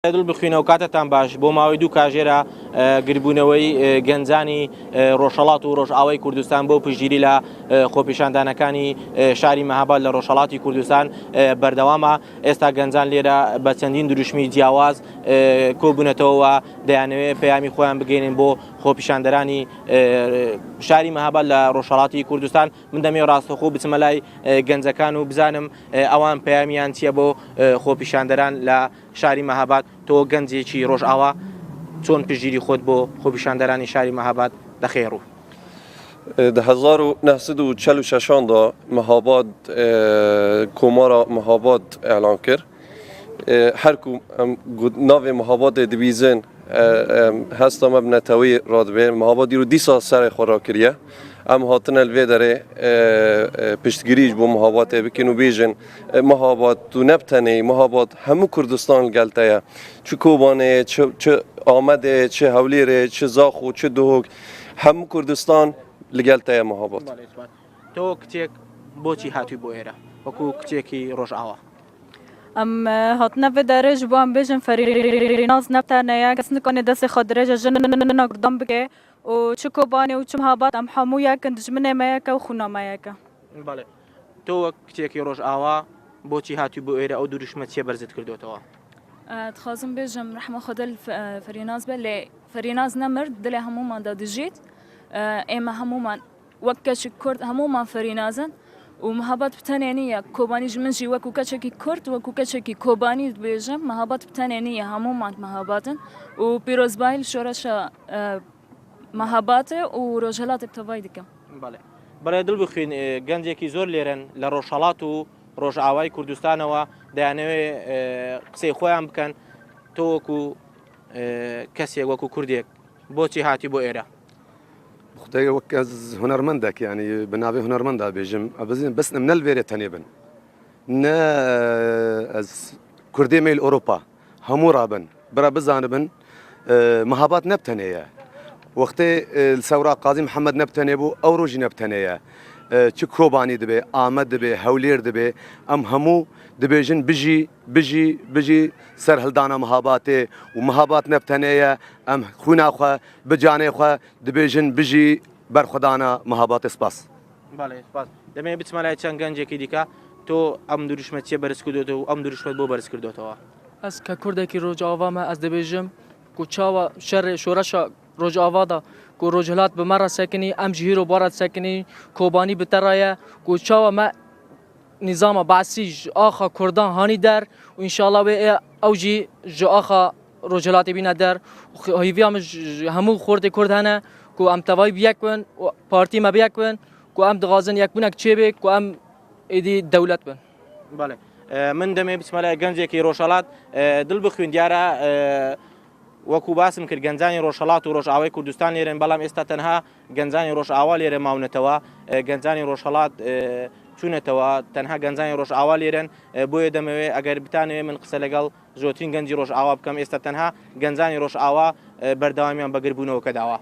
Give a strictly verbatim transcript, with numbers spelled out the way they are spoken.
دڵ بخوینەوە، کاتتان باش. بۆ ماوەی دوو کاژێرە، ئە، گربوونەوەی، ئە، گەنجانی، ئە، ڕۆژهەڵات و ڕۆژئاوای کوردستان بۆ پشتگیری لە، ئە، خۆپیشاندانەکانی، ئە، شاری مەهاباد لە ڕۆژهەڵاتی کوردستان، ئە، بەردەوامە. ئێستا گەنجان لێرە بە چەندین دروشمی جیاواز، ئە، کۆبوونەتەوە و دەیانەوێت پەیامی خۆیان بگەینن بۆ خۆپیشاندەرانی، ئە، شاری مەهاباد لە ڕۆژهەڵاتی کوردستان. من دەمەوێت ڕاستەوخۆ بچمە لای، ئە، گەنجەکان و بزانم، ئە، ئەوان پەیامیان چییە بۆ، ئە، خۆپیشاندەران لە شاری مەهاباد. تۆ گەنجێکی ڕۆژئاوا، چۆن پشتگیری خۆت بۆ خۆپیشاندەرانی شاری مەهاباد دەخەیە ڕوو؟ Di hezar û neh sed û çel û şeşan de Mehabad, e, Komara Mehabad elan kir. E, her ku em got-, navê Mehabadê dibîzin, e, em, hesta me bi neteweyê radibe. Mehabad îro dîsa serê xwe rakiriye. Em hatine li vê derê, e, e, piştgirî ji bo Mehabadê bikin û bêjin, e, Mehabad, tu ne bi tenê yî, Mehabad hemû Kurdistan li gel te ye. Çi Kobanê ye, çi, çi Amedê ye, çi Hewlêrê ye, çi Zaxo, çi Duhok, hemû Kurdistan li gel te ye Mehabad. Belê, spas. تۆ کچێک، بۆچی هاتووی بۆ ئێرە وەکو کچێکی ڕۆژئاوا؟ Em, e, hatine vê derê ji bo em bêjin Ferînaz ne bi tenê ye, kes nikane destê xwe dirêje jina Kurdan bike û çi Kobanê û çi Mehabad em hemû yek in, dijminê me yek e û xwîna me yek e. بەڵێ. تۆ وەک کچێکی ڕۆژئاوا بۆچی هاتووی بۆ ئێرە، ئەو دروشمە چییە بەرزت کردوتەوە؟ E, dixwazim bêjim rehma Xwedê li Fe-, e, Ferînaz be, lê Ferînaz nemir, dilê hemûman de dijît. E, ême hemûman wek keçik Kurd hemûman Ferînaz in û Mehabad bi tenê niye. Kobanî ji min jî wekû keçekî Kurd, wekû keçekî Kobanî dibêjim, Mehabad bi tenê niye, hemûman Mehabad in û pîrozbayî li şoreşa, e, Mehabatê û Rojhilatê bi tevayî dikim. بەڵێ. بەڵێ دڵ بخوین، ئێ، گەنجێکی زۆر لێرەن لە ڕۆژهەڵات و ڕۆژئاوای کوردستانەوە دەیانەوێ، ئێ، قسەی خۆیان بکەن. تۆ وەکو، ئێ، کەسێک، وەکو کوردێک، بۆچی هاتی بۆ ئێرە؟ Xwedê wek ez hunermendek, yanî bi navê hunermenda bêjim, ez bizînim, bes em ne li vêrê tenê bin. Ne, ez Kurdê me li Ewropa, hemû rabin. Bira bizanibin, e, Mehabat ne bi tenê ye. Wextê, e, li Sewra Qazî Mihemed ne bi tenê bû, ewro jî ne bi tenê ye. E, çi Kobanî dibe, Amed dibe, Hewlêr dibe, em hemû dibêjin bijî, bijî, bijî serhildana Mehabatê û Mehabat ne bi tenê ye. Em xwîna xwe, bi canê xwe dibêjin bijî berxwedana Mehabatê. Spas. بەڵێ، سپاس. دەمەوێت بچمە لای چەند گەنجێکی دیکە. تۆ ئەم دروشمە چیە بەرز کردوتەوە و ئەم دروشمەت بۆ بەرز کردوتەوە؟ Ez ke Kurdekî Rojava me, ez dibêjim ku çawa şerê şoreşa Rojava de ku Rojhilat bi me re sekinî, em jî hîro bi we re disekinî, Kobanî bi te re ye, ku çawa me nîzama Beesî ji axa Kurdan hanî der û înşallah wê ê ew jî ji axa Rojhilatê bîne der. Û xi-, hêviya min ji, ji hemû xortê Kurd hene ku em tevayî bi yek bin û partî me bi yek bin, ku em dixwazin yekbûnek çêbê, ku em êdî dewlet bin. بەڵێ. ئێ، من دەمەوێت بچمە لای گەنجێکی ڕۆژهەڵات. ئێ، دڵ بخوین، دیارە، ئێ، وەکو باسم کرد، گەنجانی ڕۆژهەڵات و ڕۆژئاوای کوردستان لێرەن، بەڵام ئێستا تەنها گەنجانی ڕۆژئاوا لێرە ماونەتەوە. ئێ، گەنجانی ڕۆژهەڵات، ئێ، چوونەتەوە، تەنها گەنجانی ڕۆژئاوا لێرەن. ئێ، بۆیە دەمەوێت، ئەگەر بتانەوێت، من قسە لەگەڵ زۆرترین گەنجی ڕۆژئاوا بکەم. ئێستا تەنها گەنجانی ڕۆژئاوا، ئێ، بەردەوامیان بە گربوونەوەکە داوە.